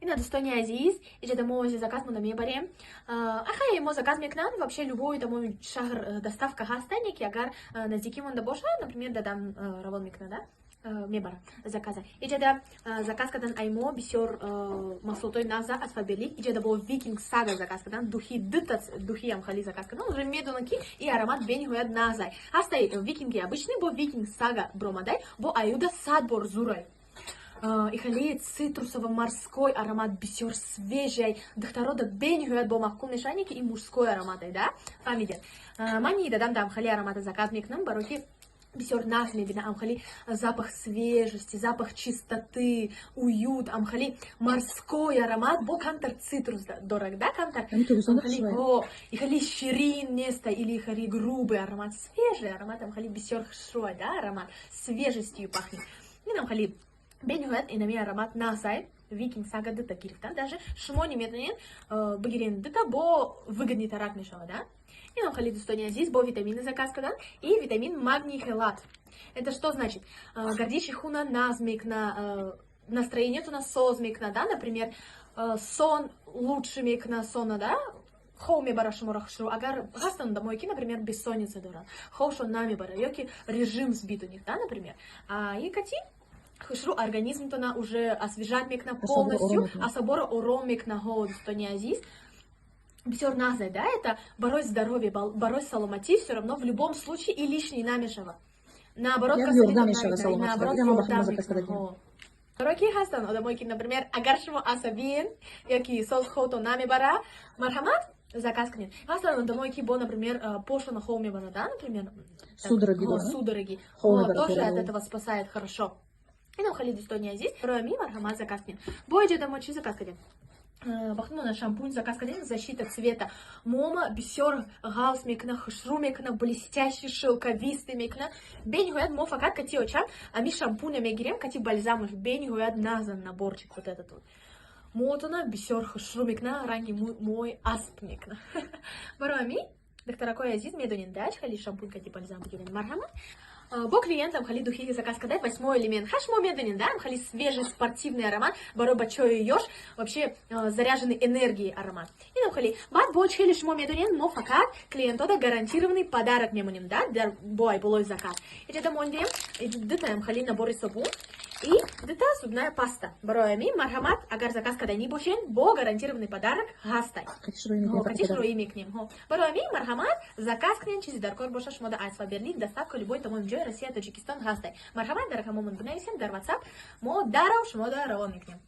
Ина, дӯстони азиз, иҷада мо ози заказ монда мебарем. Ахай, мо заказ мекунам, вообще любой тамоми шаҳр доставка ҳаста, не ки агар наздикӣ монда бошад, например, дадам равон мекунад, да? Мебарам заказа. Иҷада заказ кардан аймо бисёр маҳсулотҳои нағза аз Фаберлик. Иҷада бо Викинг Сага заказ кардан, духи, дута духиам хали заказ кардан. Уже медонам, ки и аромат бениҳоят нағзай. Ҳастай Викинги обычный, бо Викинг Сага бромадай, бо аюда 100 бор зурай. И хеле цитрусово-морской аромат, бисёр свежий. Духтарода бениҳоят бо маъқул мешавад, ки ин мужской ароматай, да, фаҳмидед? Ман дадам дам хеле аромата заказ мекунам, барои ки бисёр нағз мебинам. Амхали запах свежести, запах чистоты, уют, амхали морской аромат, бо камтар цитрус дорад, да, камтар. И хали ширин неста или хали грубый аромат, свежий аромат, амхали бисёр хушрӯй, да, аромат свежестью пахнет. Инам хали бениҳоят инами аромат нағзай. Викинг Сага дута гирифтам, даже шумо неметонед бигирен дута, бо выгодный тарак мешавад, да. Инам хали, дӯстони азиз, бо витамины заказ кардан и витамин магний хелат. Это что значит? Гардиши хуна нағз мекна, настроениетона соз мекна, да, например, сон лучше мекна, сона, да, хов мебара шуморо хушрӯ. Агар ҳастанд одамое, ки, например, бессонница доранд, ховшон намебара ё ки режим сбит у них, да, например, и кати хушрӯ организмтона уже освежать мекна полностью, асаборо ором мекна. Ҳо, дӯстони азиз, бисёр нағзе, да, это барои здоровье, барои саломатӣ. Все равно в любом случае и лишний намешава, наоборот. Наоборот. Барои ки ҳастанд одамое, ки, например, агар шумо асабиен ёки соз ховтон намебара, марҳамат, заказ кунед. Ҳастанд одамое, ки бо, например, пошона хов мебарад, да, например. Судороги. Судороги тоже от этого спасает хорошо. Инам хали, дӯстони азиз, барои ми марҳамат, заказ кунед. Бо иҷода мо чӣ заказ кардем? Вақте шампунь заказ кардем, защита цвета. Мома бисёр ғафз мекуна, хушрӯ мекуна, блестящий, шелковистый мекуна бениҳоят. Мо фақат кати очам ами шампуня мегирем, кати бальзамаш бениҳоят нағзан наборчик вот этот вот. Муотона бисёр хушрӯ мекуна, ранги мӯи асп мекуна. Барои ами, духтаракои азиз, медонед, да, хали шампунь кати бальзам бигирем, марҳамат. Бо клиентам хали духи заказ кадай, «Восьмой элемент». Ха, шумо медонед, да, хали свежий спортивный аромат барои бачаҳои ёш, вообще заряженный энергией аромат. Инам хали баъд бо хеле шумо медонед, мо фақат клиентода гарантированный подарок мемонем, да, дар бо ай болои заказ. Иҷода мондем дутаям хали набори собун и дута зубная паста. Барои ами марҳамат, агар заказ карданӣ бошен, бо гарантированный подарок ҳастай. Катиш роӣ мекунем. Барои ами марҳамат, заказ кунен, чизи дар кор боша шумо да аз Фаберлик доставка любой тамоми ҷои Россия, Тоҷикистон ҳастай. Марҳамат, дар рақамомон бинависем дар WhatsApp, мо дарав шумо да равон мекунем.